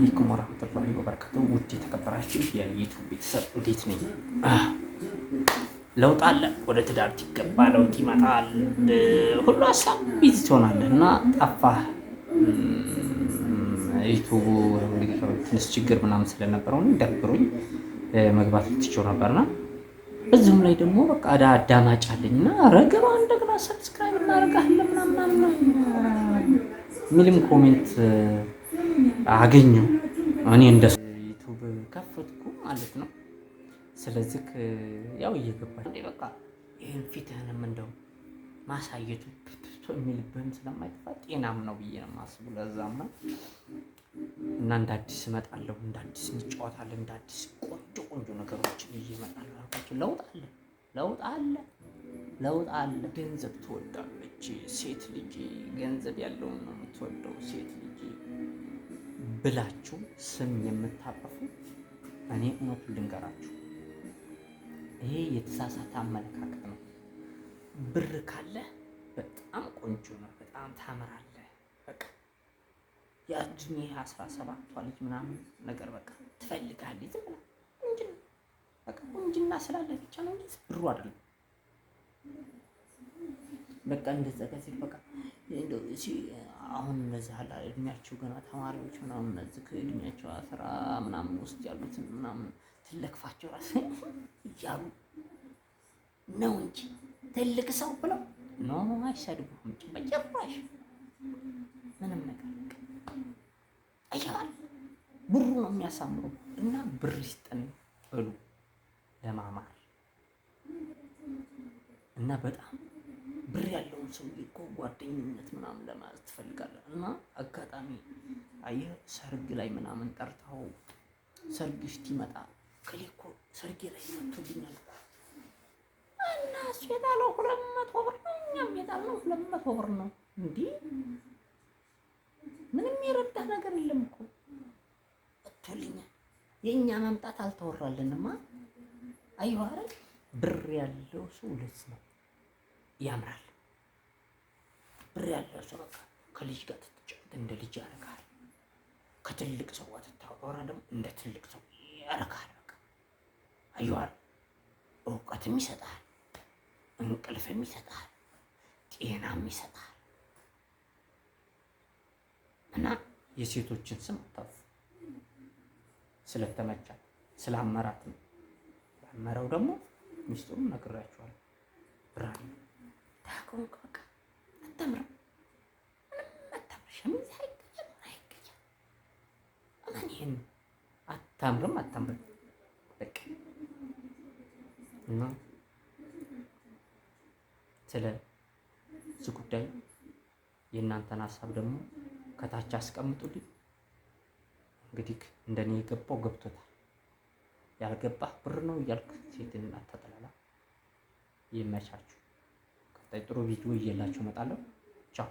አለይኩም ወራህመቱላሂ ወበረካቱ። ውድ የተከበራችሁ የ YouTube ቤተሰብ እንዴት ነኝ? ለውጥ አለ። ወደ ትዳር ይገባ ለውጥ ይመጣል። ሁሉ ሀሳብ busy ትሆናለህ እና ጠፋህ። YouTube ኡ እንግዲህ ትንሽ ችግር ምናምን ስለነበረው ደብሮኝ መግባት ትቼው ነበርና በዚሁም ላይ ደግሞ በቃ አዳማጭ አለኝ እና ረገባ እንደገና subscribe እናደርጋለን ምናምን የሚልም comment አገኘው። እኔ እንደ YouTube ከፈትኩ ማለት ነው። ስለዚህ ያው እየገባ በቃ ይህን ፊትህንም እንደው ማሳየቱ የሚልብህም ስለማይጠፋ ጤናም ነው ብዬ ነው የማስበው። ለዛም ነው እና እንደ አዲስ እመጣለሁ፣ እንደ አዲስ እንጫወታለን፣ እንደ አዲስ ቆንጆ ቆንጆ ነገሮችን ይዤ እመጣለሁ አልኳቸው። ለውጥ አለ፣ ለውጥ አለ፣ ለውጥ አለ። ገንዘብ ትወዳለች ሴት ልጅ፣ ገንዘብ ያለውን ነው የምትወደው ሴት ልጅ ብላችሁ ስም የምታጠፉ እኔ እውነቱን ልንገራችሁ፣ ይሄ የተሳሳተ አመለካከት ነው። ብር ካለ በጣም ቆንጆ ነው፣ በጣም ታምራለህ። በቃ የእድሜ 17ቷ ልጅ ምናምን ነገር በቃ ትፈልጋለች። ዝም ብላ ቁንጅና በቃ ቁንጅና ስላለ ብቻ ነው እንጂ ብሩ አይደለም። በቃ እንደዛ ከዚህ በቃ አሁን እነዚህ አለ እድሜያቸው ገና ተማሪዎች ምናምን እነዚህ ከእድሜያቸው 10 ምናምን ውስጥ ያሉትን ምናምን ትለክፋቸው ራስ እያሉ ነው እንጂ ትልቅ ሰው ብለው no አይሰድቡህም በጭራሽ ምንም ነገር አየዋል። ብሩ ነው የሚያሳምረው እና ብር ይስጠን በሉ ለማማር እና በጣም ብር ያለውን ሰውዬ እኮ ጓደኝነት ምናምን ለማለት ትፈልጋለህ። እና አጋጣሚ አየህ ሰርግ ላይ ምናምን ጠርተው ሰርግ ስትመጣ እከሌ እኮ ሰርጌ ላይ መጥቶልኛል እኮ እና እሱ የጣለው 200 ብር ነው፣ እኛም የጣልነው 200 ብር ነው። እንዲህ ምንም የረዳህ ነገር የለም እኮ መጥቶልኛል። የእኛ መምጣት አልተወራልንማ። አየሁ አይደል ብር ያለው ሰው ለዚህ ነው ያምራል። ብር ያለው ሰው በቃ ከልጅ ጋር ትጫወት እንደ ልጅ ያደርግሃል። ከትልቅ ሰው ጋር ትታወራ ደግሞ እንደ ትልቅ ሰው ያደርግሃል። በቃ አየሁ አይደል እውቀትም ይሰጥሃል፣ እንቅልፍም ይሰጥሃል፣ ጤናም ይሰጥሃል። እና የሴቶችን ስም አታጥፉ። ስለተመቻት ስላመራት ነው። ያመረው ደግሞ ሚስጥሩን ነግሬያችኋለሁ። ብራን ታቆንክ በቃ አታምርም፣ ምንም አታምር። ሸሚዝ አይቀየር አይቀየር። ማን ይሄን አታምርም፣ አታምርም በቃ እና ስለዚህ ጉዳይ የእናንተን ሀሳብ ደግሞ ከታች አስቀምጡልኝ። እንግዲህ እንደኔ የገባው ገብቶታል። ያልገባህ ብር ነው እያልክ ሴትን አታጠላላ። ይመቻችሁ። ቀጣይ ጥሩ ቪዲዮ እየላችሁ እመጣለሁ። ቻው።